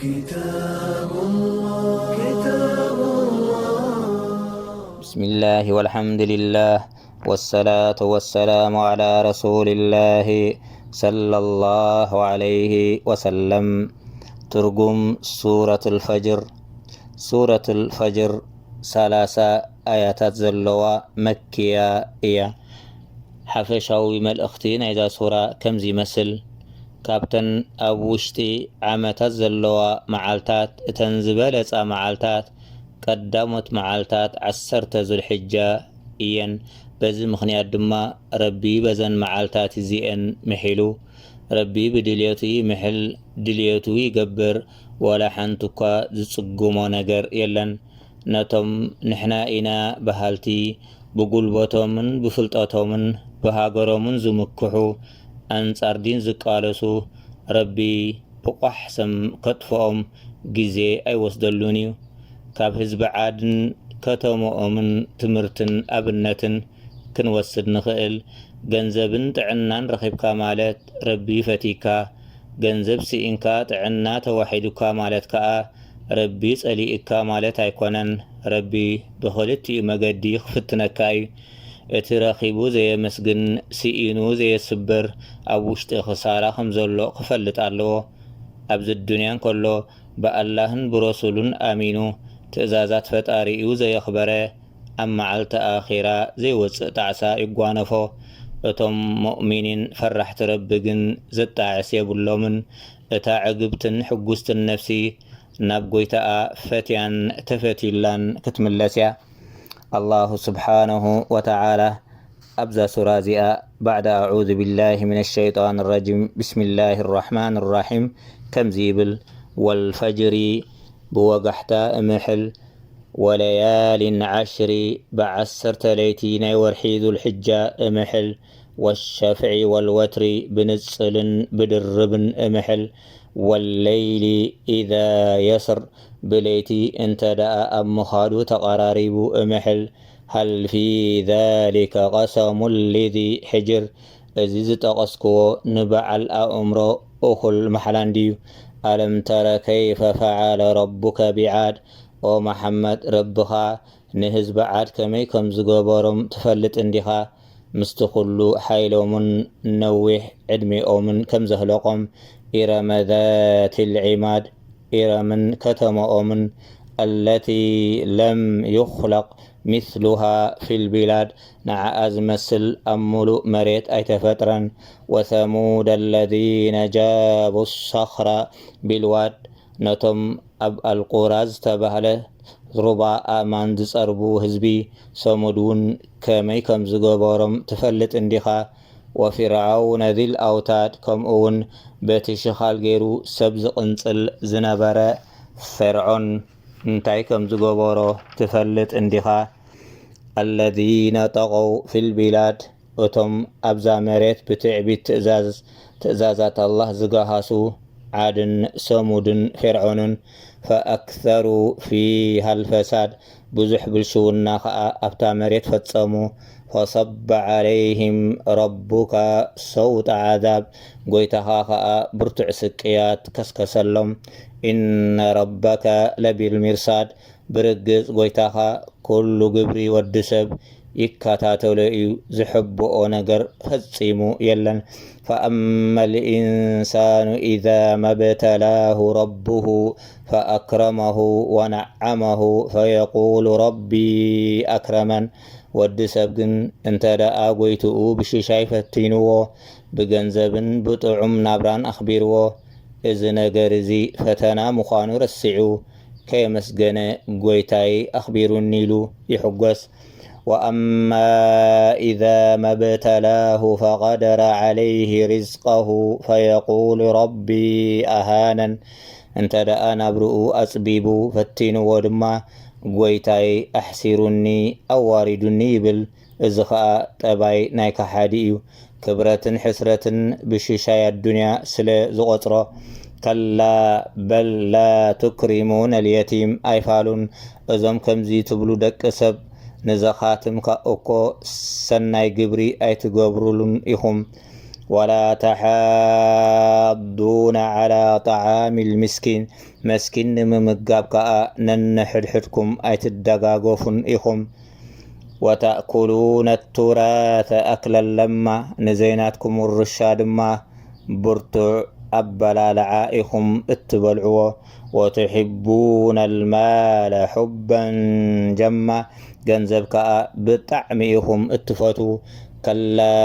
كتاب الله، كتاب الله. بسم الله والحمد لله والصلاة والسلام على رسول الله صلى الله عليه وسلم. ትርጉም ሱረቱል ፈጅር። ሱረቱል ፈጅር ሰላሳ ኣያታት ዘለዋ መክያ እያ። ሓፈሻዊ መልእኽቲ ናይዛ ሱራ ከምዚ ይመስል። ካብተን ኣብ ውሽጢ ዓመታት ዘለዋ መዓልታት፣ እተን ዝበለጻ መዓልታት ቀዳሞት መዓልታት ዓሰርተ ዙልሕጃ እየን። በዚ ምኽንያት ድማ ረቢ በዘን መዓልታት እዚኤን ምሒሉ። ረቢ ብድልየቱ ይምሕል፣ ድልየቱ ይገብር፣ ዋላ ሓንቲ እኳ ዝጽግሞ ነገር የለን። ነቶም ንሕና ኢና በሃልቲ፣ ብጉልበቶምን ብፍልጠቶምን ብሃገሮምን ዝምክሑ፣ ኣንጻር ዲን ዝቃለሱ፣ ረቢ ብቋሕ ሰም ከጥፍኦም ግዜ ኣይወስደሉን እዩ። ካብ ህዝቢ ዓድን ከተመኦምን ትምህርትን ኣብነትን ክንወስድ ንኽእል። ገንዘብን ጥዕናን ረኺብካ ማለት ረቢ ፈቲካ፣ ገንዘብ ስኢንካ ጥዕና ተዋሒዱካ ማለት ከኣ ረቢ ጸሊእካ ማለት ኣይኮነን። ረቢ ብኽልቲኡ መገዲ ክፍትነካ እዩ። እቲ ረኺቡ ዘየመስግን፣ ስኢኑ ዘየስብር፣ ኣብ ውሽጢ ክሳራ ከም ዘሎ ክፈልጥ ኣለዎ። ኣብዚ ዱንያ እንከሎ ብኣላህን ብረሱሉን ኣሚኑ፣ ትእዛዛት ፈጣሪኡ ዘየኽበረ፣ ኣብ መዓልቲ ኣኺራ ዘይወጽእ ጣዕሳ ይጓነፎ። እቶም ሙእሚኒን ፈራሕቲ ረቢ ግን ዘጣዕስ የብሎምን። እታ ዕግብትን ሕጉስትን ነፍሲ ናብ ጎይታኣ ፈትያን ተፈትዩላን ክትምለስ እያ። ኣላሁ ስብሓነሁ ወተዓላ ኣብዛ ሱራ እዚኣ፣ ባዕዳ ኣዑዙ ቢላሂ ሚነ ሸይጣን ረጂም፣ ብስሚላሂ ራሕማን ራሒም፣ ከምዚ ይብል፣ ወልፈጅሪ፣ ብወጋሕታ እምሕል፣ ወለያሊን ዓሽሪ፣ ብዓሰርተ ለይቲ ናይ ወርሒ ዙልሕጃ እምሕል፣ ወሸፍዒ ወልወትሪ፣ ብንጽልን ብድርብን እምሕል፣ ወለይሊ ኢዛ የስር፣ ብለይቲ እንተ ደኣ ኣብ ምኻዱ ተቐራሪቡ እምሕል፣ ሃል ፊ ዛሊከ ቀሰሙን ሊዚ ሕጅር፣ እዚ ዝጠቐስክዎ ንበዓል ኣእምሮ እኹል ማሕላ እንድዩ። ኣለም ተረ ከይፈ ፈዓለ ረቡከ ቢዓድ፣ ኦ መሓመድ፣ ረብኻ ንህዝቢ ዓድ ከመይ ከም ዝገበሮም ትፈልጥ እንዲኻ? ምስቲ ኩሉ ሓይሎምን ነዊሕ ዕድሚኦምን ከም ዘህለቖም፣ ኢረመ ዛቲል ዒማድ፣ ኢረምን ከተመኦምን፣ ኣለቲ ለም ዩኽለቕ ሚስሉሃ ፊል ቢላድ፣ ንዓኣ ዝመስል ኣብ ሙሉእ መሬት ኣይተፈጥረን። ወሰሙድ ኣለዚነ ጃቡ ሰኽራ ቢልዋድ፣ ነቶም ኣብ ኣልቁራ ዝተባህለ ሩባ ኣእማን ዝጸርቡ ህዝቢ ሰሙድ እውን ከመይ ከም ዝገበሮም ትፈልጥ እንዲኻ? ወፊርዓውነ ዚል ኣውታድ፣ ከምኡ እውን በቲ ሽኻል ገይሩ ሰብ ዝቕንጽል ዝነበረ ፈርዖን እንታይ ከም ዝገበሮ ትፈልጥ እንዲኻ? ኣለዚነ ጠቐው ፊል ቢላድ፣ እቶም ኣብዛ መሬት ብትዕቢት ትእዛዝ፣ ትእዛዛት ኣላህ ዝገሃሱ ዓድን ሰሙድን ፊርዖንን፣ ፈኣክሰሩ ፊሃ ልፈሳድ፣ ብዙሕ ብልሽውና ኸኣ ኣብታ መሬት ፈጸሙ። ፈሰበ ዐለይሂም ረቡከ ሰውጠ ዓዛብ፣ ጎይታኻ ኸኣ ብርቱዕ ስቅያት ከስከሰሎም። ኢነ ረበከ ለቢልሚርሳድ፣ ብርግጽ ጎይታኻ ኩሉ ግብሪ ወዲ ሰብ ይከታተሎ እዩ፣ ዝሕብኦ ነገር ፈጺሙ የለን። ፈኣማ ልኢንሳኑ ኢዛ መብተላሁ ረቡሁ ፈኣክረመሁ ወነዓመሁ ፈየቁሉ ረቢ ኣክረመን። ወዲ ሰብ ግን እንተ ደኣ ጎይትኡ ብሽሻይ ፈቲንዎ፣ ብገንዘብን ብጥዑም ናብራን ኣኽቢርዎ፣ እዚ ነገር እዚ ፈተና ምዃኑ ረሲዑ፣ ከየመስገነ ጎይታይ ኣኽቢሩኒ ኢሉ ይሕጎስ። ወኣማ ኢዛ መብተላሁ ፈቐደረ ዐለይሂ ሪዝቀሁ ፈየቁሉ ረቢ ኣሃነን። እንተ ደኣ ናብርኡ ኣጽቢቡ ፈቲንዎ ድማ፣ ጎይታይ ኣሕሲሩኒ፣ ኣዋሪዱኒ ይብል። እዚ ኸኣ ጠባይ ናይ ከሓዲ እዩ። ክብረትን ሕስረትን ብሽሻይ ኣዱንያ ስለ ዝቖጽሮ፣ ከላ በል ላ ቱክሪሙነ ልየቲም፣ ኣይፋሉን። እዞም ከምዚ ትብሉ ደቂ ሰብ፣ ንዘኻትም ከ-፣ እኮ ሰናይ ግብሪ ኣይትገብሩሉን ኢኹም። ولا تحاضون على طعام المسكين፣ መስኪን ንምምጋብ ከኣ ነንሕድሕድኩም ኣይትደጋገፉን ኢኹም። وتأكلون التراث أكلا لما፣ ንዘይናትኩም ውርሻ ድማ ብርቱዕ ኣበላልዓ ኢኹም እትበልዕዎ። وتحبون المال حبا جما، ገንዘብ ከኣ ብጣዕሚ ኢኹም እትፈትዉ። كلا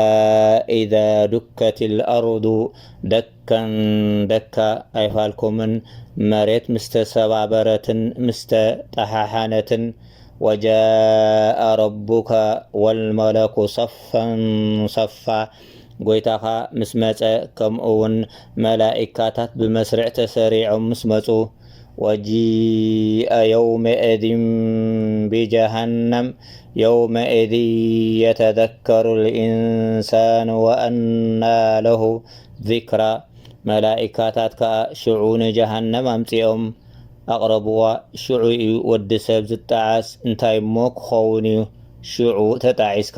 إذا دكت الأرض دكا ደካ ኣይፋልኩምን፣ መሬት ምስ ተሰባበረትን ምስ ተጠሓሓነትን። وجاء ربك والملك صفا صفا፣ ጎይታኻ ምስ መጸ፣ ከምኡ እውን መላኢካታት ብመስርዕ ተሰሪዖም ምስ መጹ። وجيء يومئذ بجهنم يومئذ يتذكر الإنسان وأنى له الذكرى። መላኢካታት ከኣ ሽዑ ንጀሃነም ኣምጺኦም ኣቕረብዋ። ሽዑ እዩ ወዲ ሰብ ዝጠዓስ፣ እንታይ እሞ ክኸውን እዩ ሽዑ ተጣዒስካ?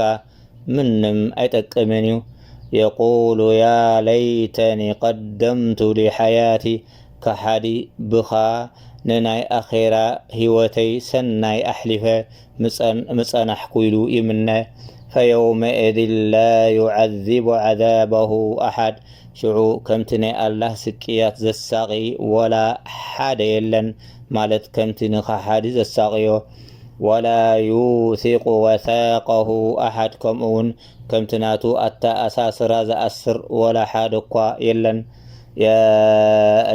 ምንም ኣይጠቅምን እዩ። يقول يا ليتني قدمت لحياتي، ከሓዲ ብኻ ንናይ ኣኼራ ህይወተይ ሰናይ ኣሕሊፈ ምጸን-፣ ምጸናሕኩ ኢሉ ይምነ። فيومئذ لا يعذب عذابه أحد، ሽዑ ከምቲ ናይ ኣላህ ስቅያት ዘሳቒ ወላ ሓደ የለን፣ ማለት ከምቲ ንኸሓዲ ዘሳቕዮ። ولا يوثق وثاقه أحد، ከምኡ እውን ከምቲ ናቱ ኣተኣሳስራ ዝኣስር ወላ ሓደ እኳ የለን። يا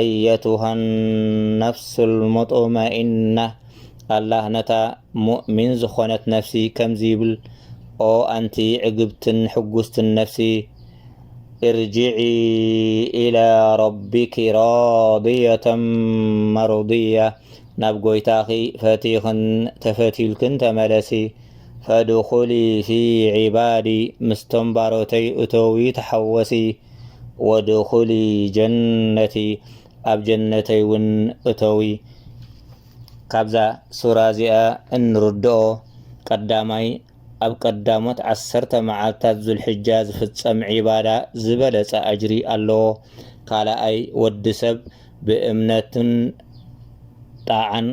أيتها النفس المطمئنة، ኣላህ ነታ ሙእሚን ዝኾነት ነፍሲ ከምዚ ይብል፣ ኦ ኣንቲ ዕግብትን ሕጉስትን ነፍሲ፣ ارجعي إلى ربك راضية مرضية، ናብ ጎይታኺ ፈቲኽን ተፈትዩልክን ተመለሲ። فادخلي في عبادي، ምስቶም ባሮተይ እተዊ ተሓወሲ። وادخلي جنتي، ኣብ ጀነተይ እውን እተዊ። ካብዛ ሱራ እዚኣ እንርድኦ፣ ቀዳማይ፣ ኣብ ቀዳሞት ዓሰርተ መዓልታት ዙልሕጃ ዝፍጸም ዒባዳ ዝበለጸ ኣጅሪ ኣለዎ። ካልኣይ፣ ወዲ ሰብ ብእምነትን ጣዓን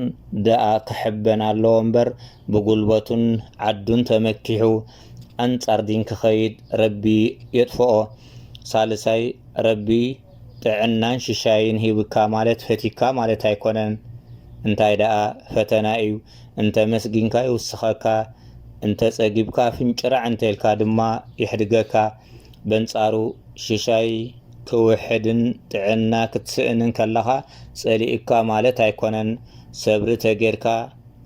ደኣ ክሕበን ኣለዎ እምበር፣ ብጉልበቱን ዓዱን ተመኪሑ ኣንጻር ዲን ክኸይድ ረቢ የጥፍኦ። ሳልሳይ፣ ረቢ ጥዕናን ሽሻይን ሂብካ ማለት ፈቲካ ማለት ኣይኮነን። እንታይ ደኣ ፈተና እዩ። እንተ መስጊንካ ይውስኸካ፣ እንተ ጸጊብካ ፍንጭራዕ እንተ ኢልካ ድማ የሕድገካ። በንጻሩ ሽሻይ ክውሕድን ጥዕና ክትስእንን ከለኻ ጸሊእካ ማለት ኣይኮነን። ሰብሪ ተጌርካ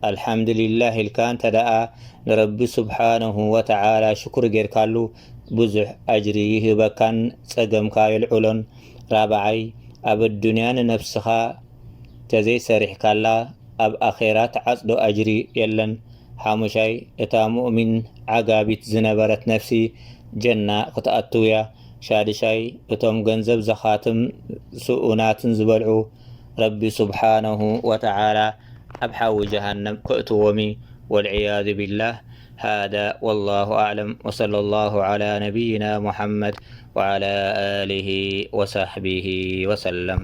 ኣልሓምድሊላህ ኢልካ እንተ ደኣ ንረቢ ስብሓነሁ ወተዓላ ሽኩር ጌርካሉ፣ ብዙሕ ኣጅሪ ይህበካን ጸገምካ የልዕሎን። ራብዓይ፣ ኣብ ኣዱንያ ንነፍስኻ ተዘይሰሪሕካላ፣ ኣብ ኣኼራ ትዓጽዶ ኣጅሪ የለን። ሓሙሻይ፣ እታ ሙእሚን ዓጋቢት ዝነበረት ነፍሲ ጀና ክትኣትው እያ። ሻድሻይ፣ እቶም ገንዘብ ዘኻትም ስኡናትን ዝበልዑ፣ ረቢ ስብሓነሁ ወተዓላ ኣብ ሓዊ ጀሃነም ከእትዎም እዩ። ወልዕያዙ ቢላህ። هذا والله أعلم، وصلى الله على نبينا محمد وعلى آله وصحبه وسلم.